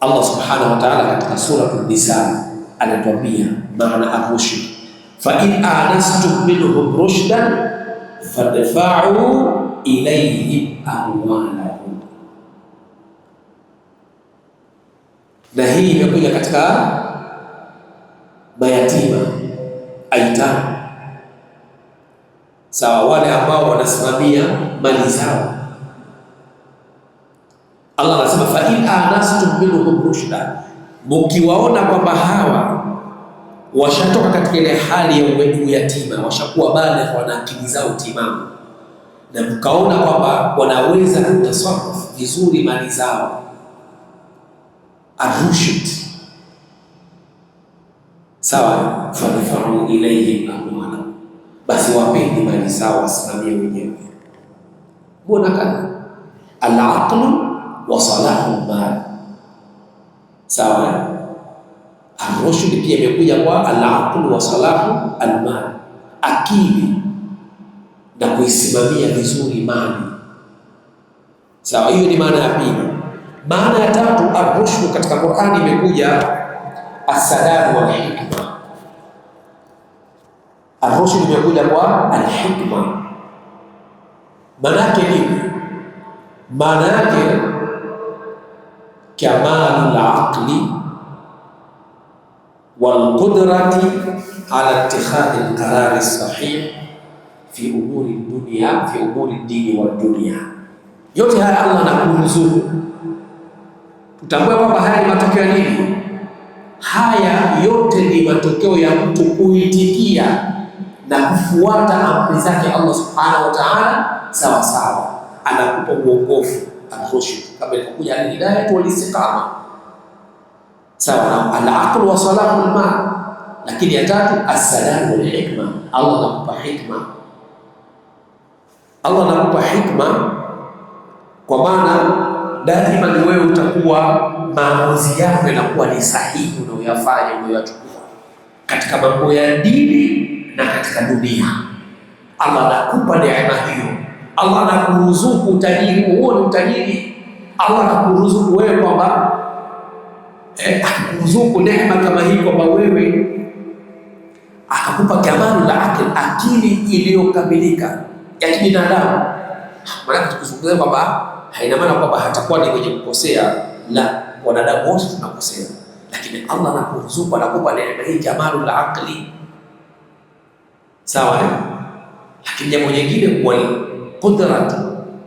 Allah subhanahu wa ta'ala katika suratul Nisa anatuambia maana ar-rushd, fa in anastum minhum rushdan fadfa'u ilayhim amwalahum. Na hii imekuja katika mayatima, aitam, sawa, wale ambao wanasimamia mali zao. Allah anasema fa in anastum minhum rushda, mukiwaona kwamba hawa washatoka katika ile hali ya uyatima, washakuwa baligh, wana akili zao timamu, na mkaona kwamba wanaweza kutasarruf vizuri mali zao, arushd, sawa, fadfa'u ilayhim amwalahum, basi wapeni mali zao wasimamie wenyewe. Mbona kana al-aqlu wa salahu mal, sawa. Ar-rushd pia imekuja kwa al-aql wa salahu al-mal, akili na kuisimamia vizuri mali. Sawa, hiyo ni maana ya pili. Maana ya tatu, ar-rushd katika Qur'ani imekuja as-sadad wal hikma. Ar-rushd imekuja kwa al-hikma. Maana yake nini? Maana yake kamalul aqli wal qudrati ala ittikhadhi al-qarari as-sahih fi umuri dunya, fi umuri dini wa dunya. Yote haya Allah anakuruzuku. Tutambue kwamba haya ni matokeo ya nini? Haya yote ni matokeo ya mtu kuitikia na kufuata amri zake Allah subhanahu wa ta'ala sawa sawa. Anakupa uongofu al-rushd, kama ilivyokuja al-hidayah wal istiqama, sawa na al-aql wa salahu al-mal. Lakini ya tatu as-salam wal hikma, Allah anakupa hikma. Allah anakupa hikma kwa maana daima ni wewe utakuwa maamuzi yako yanakuwa ni sahihi unayoyafanya, unayoyachukua katika mambo ya dini na katika dunia. Allah anakupa neema hiyo, Allah anakuruzuku utajiri huo, ni utajiri. Allah anakuruzuku wewe kwamba akikuruzuku neema kama hii kwamba wewe akakupa kamalu la akili, akili iliyokamilika ya kibinadamu. Maana tukizungumzia kwamba haina maana kwamba hatakuwa ni mwenye kukosea, la, wanadamu wote tunakosea, lakini Allah anakuruzuku, anakupa neema hii kamalu la akli, sawa eh? Lakini jambo jingine wal qudrat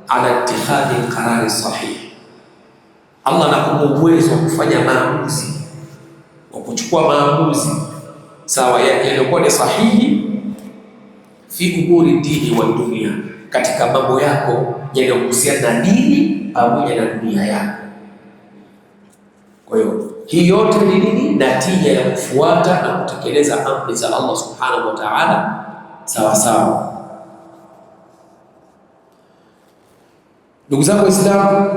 ala ittikhadhi alqarari sahih, Allah anakupa uwezo wa kufanya maamuzi, wa kuchukua maamuzi sawa, yaliyokuwa ni sahihi fi umuri dini wa dunia, katika mambo yako yanayohusiana na dini pamoja na dunia yako. Kwa hiyo hii yote ni nini? Natija ya kufuata na kutekeleza amri za Allah subhanahu wa ta'ala sawa sawa. Ndugu zangu Waislamu,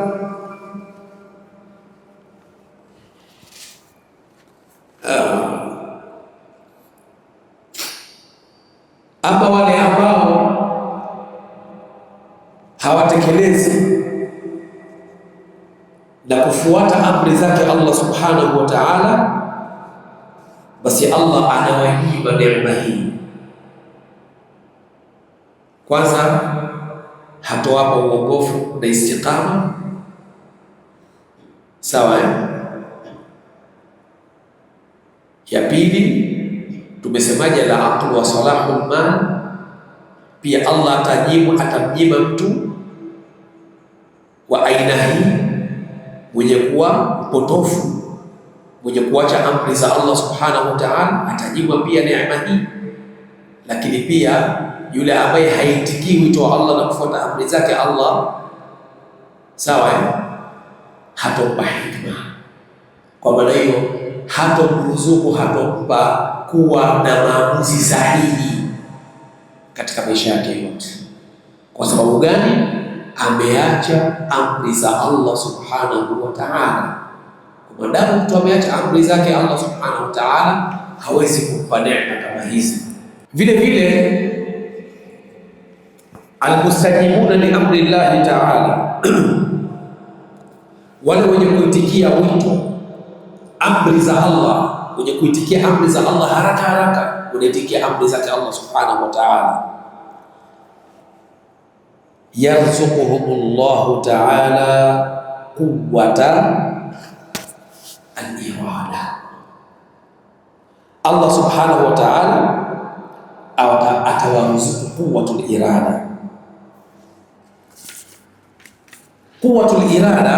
ama wale ambao hawatekelezi na kufuata amri zake Allah subhanahu wa ta'ala, basi Allah anawanyima neema hii. Kwanza hatowapa uongofu na istiqama, sawa eh? Ya pili tumesemaje? La aqlu wa salahul mal. Pia Allah atajibu, atamnyima mtu wa aina hii mwenye kuwa mpotofu, mwenye kuacha amri za Allah subhanahu wa ta'ala, atanyimwa pia neema hii. Lakini pia yule ambaye haitikii wito wa Allah na kufuata amri zake Allah, sawa eh, hatompa hikma. Kwa maana hiyo hatomruzuku, hatompa kuwa na maamuzi sahihi katika maisha yake yote. Kwa sababu gani? Ameacha amri za Allah subhanahu wa ta'ala. Kwa maadamu mtu ameacha amri zake Allah subhanahu wa ta'ala, hawezi kumpa neema kama hizi. Vile vile almustajibuna li amri llahi ta'ala, wale wenye kuitikia wito, amri za Allah, wenye kuitikia amri za Allah haraka haraka, unaitikia amri zake Allah subhanahu wa ta'ala, yarzuquhumullahu ta'ala quwwata al-irada. Allah subhanahu wa ta'ala atawaruzuku quwwatul irada. Quwwatul irada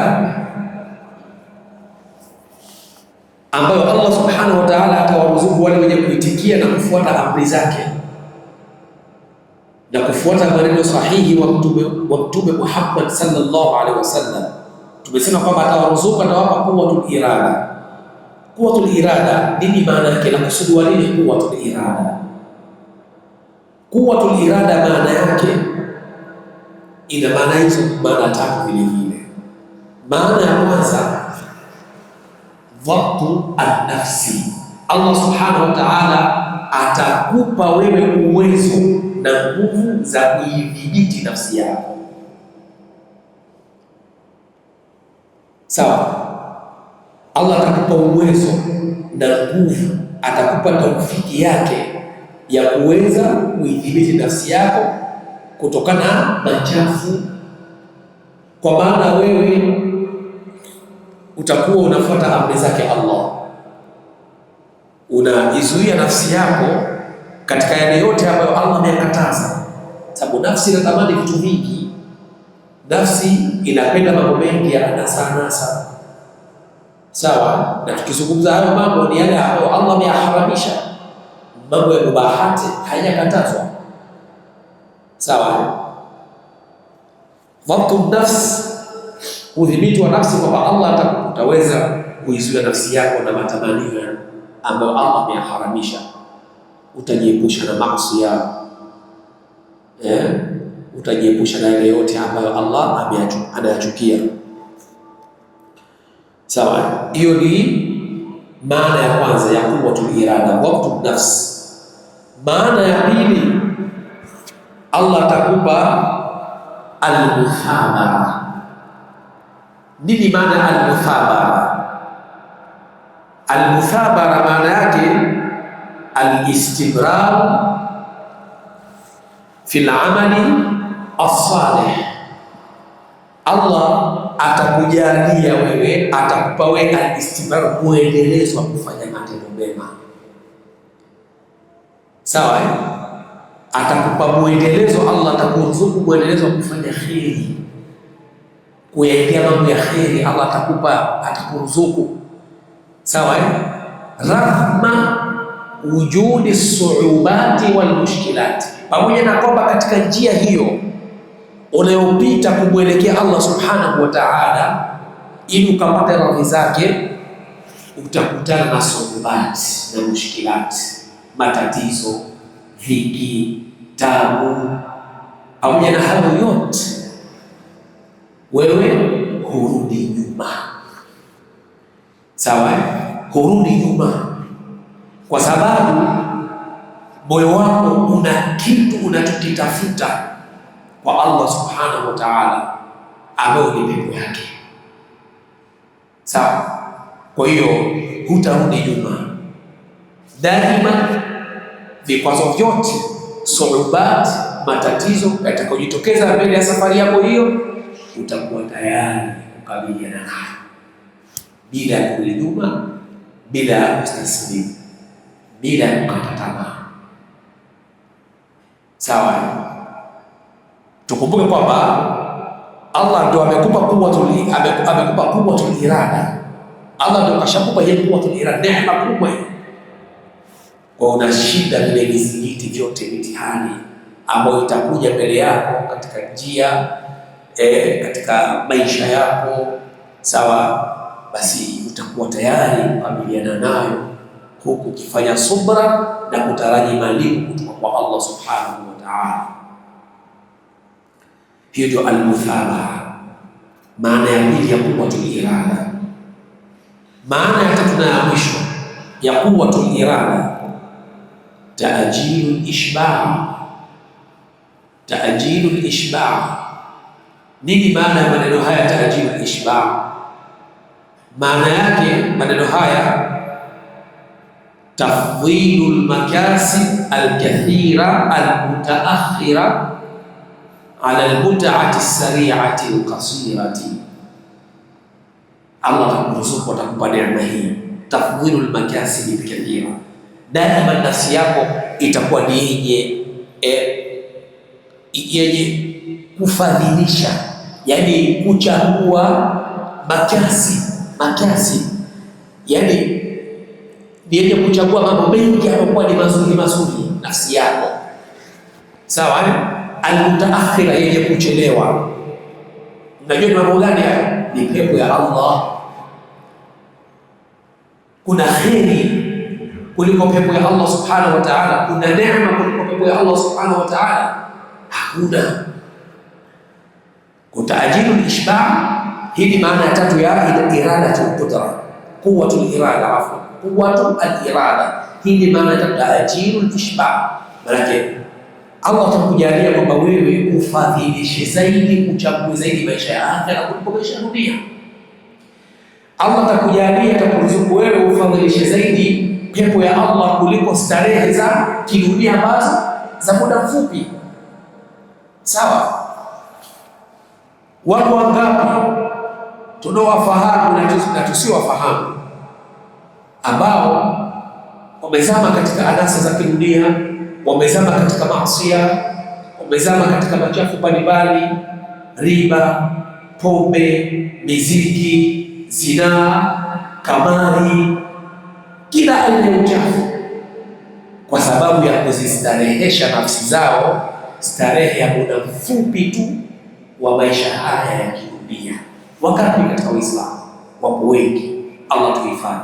ambayo Allah subhanahu wa ta'ala atawaruzuku wale wenye kuitikia na kufuata amri zake na kufuata maneno sahihi wa Mtume Muhammad sallallahu alaihi wasallam. Tumesema kwamba atawaruzuku, atawapa quwwatul irada. Quwwatul irada nini maana yake na kusudiwa nini quwwatul irada? Quwwatul irada maana yake ina maana hizo maana tatu vile vile. Maana ya kwanza, dhabtu an-nafsi, Allah subhanahu wa ta'ala atakupa wewe uwezo na nguvu za kuidhibiti nafsi yako. Sawa, Allah atakupa uwezo na nguvu, atakupa taufiki yake ya kuweza kuidhibiti nafsi yako kutokana na machafu, kwa maana wewe utakuwa unafuata amri zake Allah, unaizuia nafsi yako katika yale yote ambayo Allah ameyakataza, sababu nafsi inatamani vitu vingi, nafsi inapenda mambo mengi ya anasa anasa. Sawa, na tukizungumza hayo mambo ni yale ambayo Allah ameyaharamisha, mambo ya mubahati hayajakatazwa. Sawa, dhabtu nafsi, udhibiti wa nafsi, kwamba Allah utaweza kuizuia nafsi yako na matamanio ambayo Allah ameyaharamisha, utajiepusha na maasi, utajiepusha na yale yote ambayo Allah anayachukia. Sawa, hiyo ni maana ya kwanza ya quwwatul irada, dhabtu nafsi. Maana ya pili, Allah atakupa almuthabara. Nini maana ya almuthabara? Almuthabara maana yake alistimrar fil amali as-salih. Allah atakujalia wewe, atakupa wewe alistimrar, muendelezo wa kufanya matendo mema. Sawa, eh? Atakupa muendelezo, Allah atakuruzuku muendelezo wa kufanya kheri, kuyaendea mambo ya kheri, Allah atakupa, atakuruzuku. Sawa, eh? Rahma wujudi suubati wal mushkilati, pamoja na kwamba katika njia hiyo unayopita kumwelekea Allah subhanahu wa ta'ala, ili ukapata radhi zake, utakutana na suubati na mushkilati, matatizo, dhiki, tabu. Pamoja na hayo yote, wewe hurudi nyuma. Sawa, hurudi nyuma, kwa sababu moyo wako una kitu unachokitafuta kwa Allah subhanahu wa ta'ala, ambayo ni pepo yake. Sawa, kwa hiyo hutarudi nyuma daima. Vikwazo vyote, suubat, matatizo yatakayojitokeza mbele ya safari yako hiyo, utakuwa tayari kukabiliana nayo bila ya kurudi nyuma, bila ya kustaslimu, bila ya kukata tamaa. Sawa, tukumbuke kwamba Allah ndo amekupa amekupa quwwatul irada. Allah ndo kashakupa hiyo quwwatul irada, neema kubwa hiyo. Kwa unashinda vile vizingiti vyote, mitihani ambayo itakuja mbele yako katika njia katika maisha yako. Sawa, basi utakuwa tayari kukabiliana nayo huku ukifanya subra na kutaraji malipo kutoka kwa Allah subhanahu wa ta'ala. Hiyo ndio almuthabara, maana ya pili ya quwwatul irada. Maana ya tatu na ya mwisho ya quwwatul irada, taajilul ishba. Taajilul ishba. Nini maana ya maneno haya taajilul ishba? Maana yake maneno haya tafdhilul makasib alkathira almutaakhira ala almutaati sariati alqasirati. Allah atakuruzuku, atakupa neema hii, tafdhilul makasib alkathira. Daima nafsi yako itakuwa ni yenye kufadhilisha, yani kuchagua makasi, yani ni yenye kuchagua mambo mengi yanayokuwa ni mazuri mazuri nafsi yako. Sawa, eh? Almutaakhira, yenye kuchelewa. Unajua ni mambo gani hayo? Ni pepo ya Allah. Kuna kheri kuliko pepo ya Allah subhanahu wa ta'ala? Kuna neema kuliko pepo ya Allah subhanahu wa ta'ala? Hakuna. Kutaajilu ishba, hii ni maana ya tatu ya iradatul qudra, quwwatul irada, afwan. Quwwatu al-irada, hii ni maana ya taajilul ishba. Maanake Allah atakujalia kwamba wewe ufadhilishe zaidi, uchague zaidi maisha ya akhera kuliko maisha ya dunia. Allah atakujalia, atakuruzuku wewe ufadhilishe zaidi pepo ya Allah kuliko starehe za kidunia ambazo za muda mfupi. Sawa, wako wangapi tunaowafahamu na tusiowafahamu ambao wamezama katika anasa za kidunia, wamezama katika maasi, wamezama katika machafu mbalimbali, riba, pombe, miziki, zinaa, kamari, kila aina ya uchafu, kwa sababu ya kuzistarehesha nafsi zao starehe ya muda mfupi tu wa maisha haya ya kidunia. Wakati katika Uislamu wapo wengi, Allah tuhifadhi.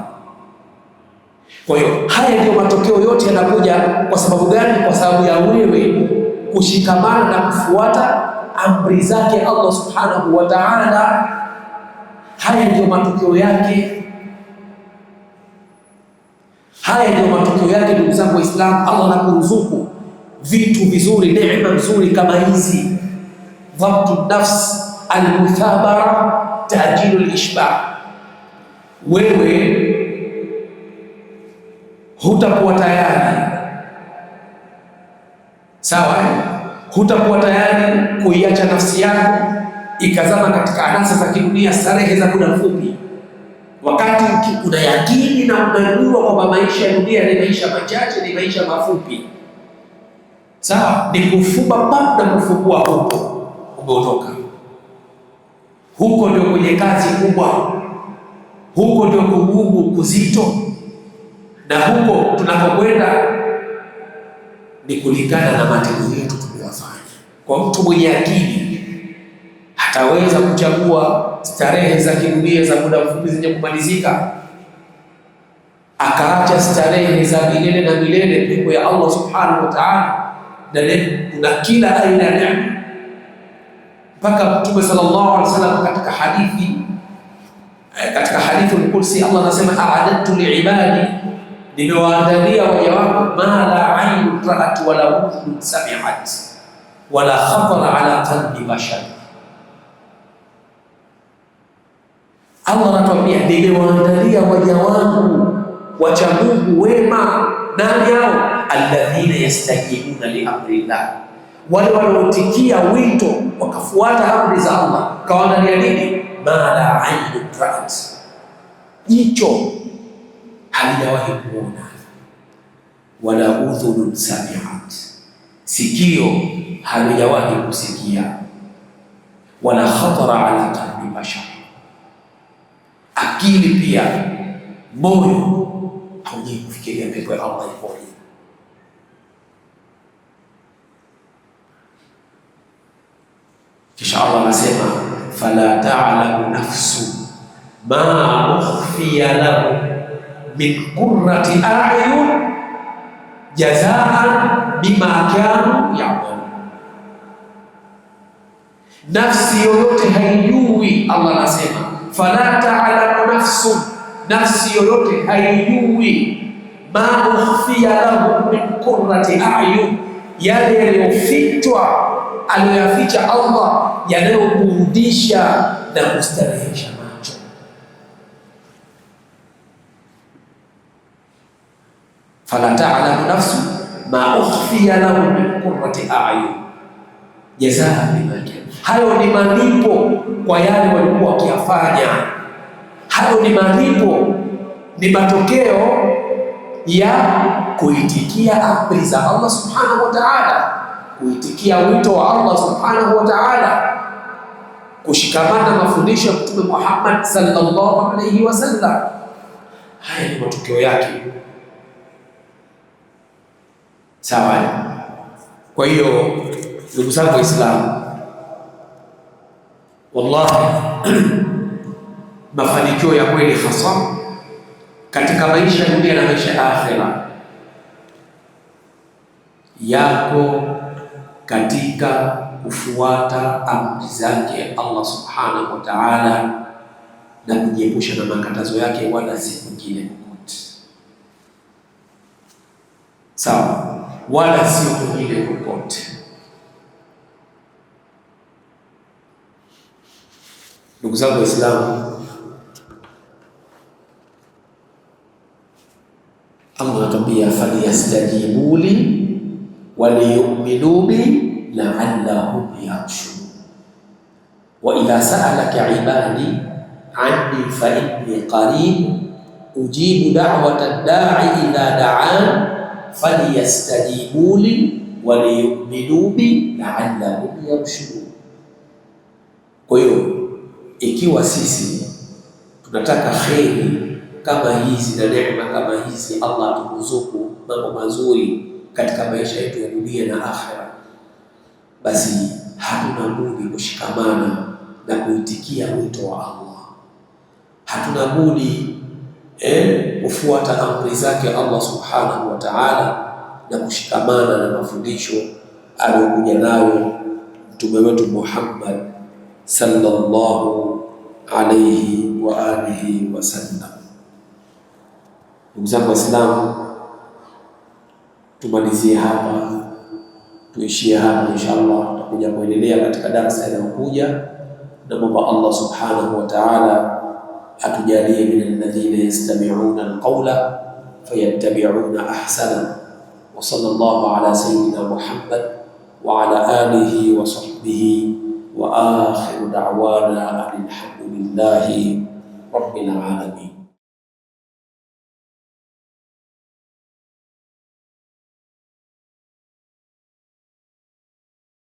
Kwa hiyo haya ndiyo matokeo yote yanakuja kwa sababu gani? Kwa sababu ya wewe kushikamana na kufuata amri zake Allah subhanahu wa ta'ala. Haya ndiyo matokeo yake, haya ndiyo matokeo yake, ndugu zangu Waislamu. Allah anakuruzuku vitu vizuri, neema nzuri kama hizi, dhabtu nafs almuthabara, tajilu lishba. Wewe hutakuwa tayari, sawa eh? Hutakuwa tayari kuiacha nafsi yako ikazama katika anasa za kidunia, starehe za muda mfupi, wakati una yakini na unajua kwamba maisha ya dunia ni maisha machache, ni maisha mafupi. Sawa, ni kufumba pap na kufungua huko, umeondoka huko, ndio kwenye kazi kubwa, huko ndio kugumu kuzito, na huko tunakokwenda ni kulingana na matendo yetu tuliyofanya. Kwa mtu mwenye akili hataweza kuchagua starehe za kidunia za muda mfupi zenye kumalizika, akaacha starehe za milele na milele, pepo ya Allah subhanahu wa ta'ala, na kila aina ya neema. Mpaka Mtume sallallahu alaihi wasallam katika hadithi, katika hadithi al-Qudsi, Allah anasema a'adadtu liibadi, nimewaandalia waja wangu ma la aynun ra'at wala udhunun sami'at wala khatara ala qalbi bashar. Allah anatuambia nimewaandalia waja wangu wacha Mungu wema. Nani hao? Alladhina yastajibuna li amrillah, wale wanaotikia wito wakafuata amri za Allah. Kawaandalia nini? Ma la aynun ra'at, jicho halijawahi kuona, wala udhunun sami'at, sikio halijawahi kusikia, wala khatara ala qalbi bashar, akili pia moyo haujai kufikiria pepo ya Allah ikoje. Kisha Allah anasema fala ta'lamu nafsu ma ukhfiya lahum min qurrati a'yun jazaan bima kanu ya'malun. Nafsi yoyote haijui, Allah anasema fala ta'lamu nafsu, nafsi yoyote haijui ma ukhfiya lahum min qurrati a'yun, yale yaliyofichwa aliyoyaficha Allah yanayoburudisha na kustarehesha macho. Fala ta'lamu nafsu ma ukhfiya lahum min qurrati a'yun jazaa bima kanu, hayo ni malipo kwa yale walikuwa wakiyafanya. Hayo ni malipo, ni matokeo ya kuitikia amri za Allah subhanahu wa ta'ala, kuitikia wito wa Allah subhanahu wa ta'ala, kushikamana mafundisho ya Mtume Muhammad sallallahu alayhi wasallam. Haya ni matokeo yake. Sawa. Kwa hiyo ndugu zangu Waislamu, wallahi mafanikio ya kweli hasa katika maisha ya dunia na maisha ya akhera yako katika kufuata amri zake Allah subhanahu wa ta'ala na kujiepusha na makatazo yake, wala si kwingine kokote. Sawa, wala sio kwingine kokote. Ndugu zangu Waislamu, Allah anatuambia falyastajibu li waliyuminu bi la'allahum yarshudun. Wa idha sa'alaka ibadi anni fa inni qarib ujibu da'wata da'i idha da'an falyastajibu li waliyuminu bi la'allahum yarshudun. Kwa hiyo ikiwa sisi tunataka kheri kama hizi na neema kama hizi, Allah aturuzuku mambo mazuri katika maisha yetu ya dunia na akhera, basi hatuna budi kushikamana na kuitikia wito wa Allah. Hatuna budi kufuata amri zake Allah subhanahu wa ta'ala na kushikamana na mafundisho aliyokuja nayo mtume wetu Muhammad sallallahu alayhi wa alihi wasallam. Ndugu zangu Waislamu, tumalizie hapa, tuishie hapa inshallah. Tutakuja kuendelea katika darasa inayokuja. Namwomba Allah subhanahu wa ta'ala atujalie min alladhina yastami'una alqawla fayattabi'una ahsana. Wa sallallahu ala sayyidina Muhammad wa ala alihi wa sahbihi wa akhiru da'wana alhamdulillahi rabbil alamin.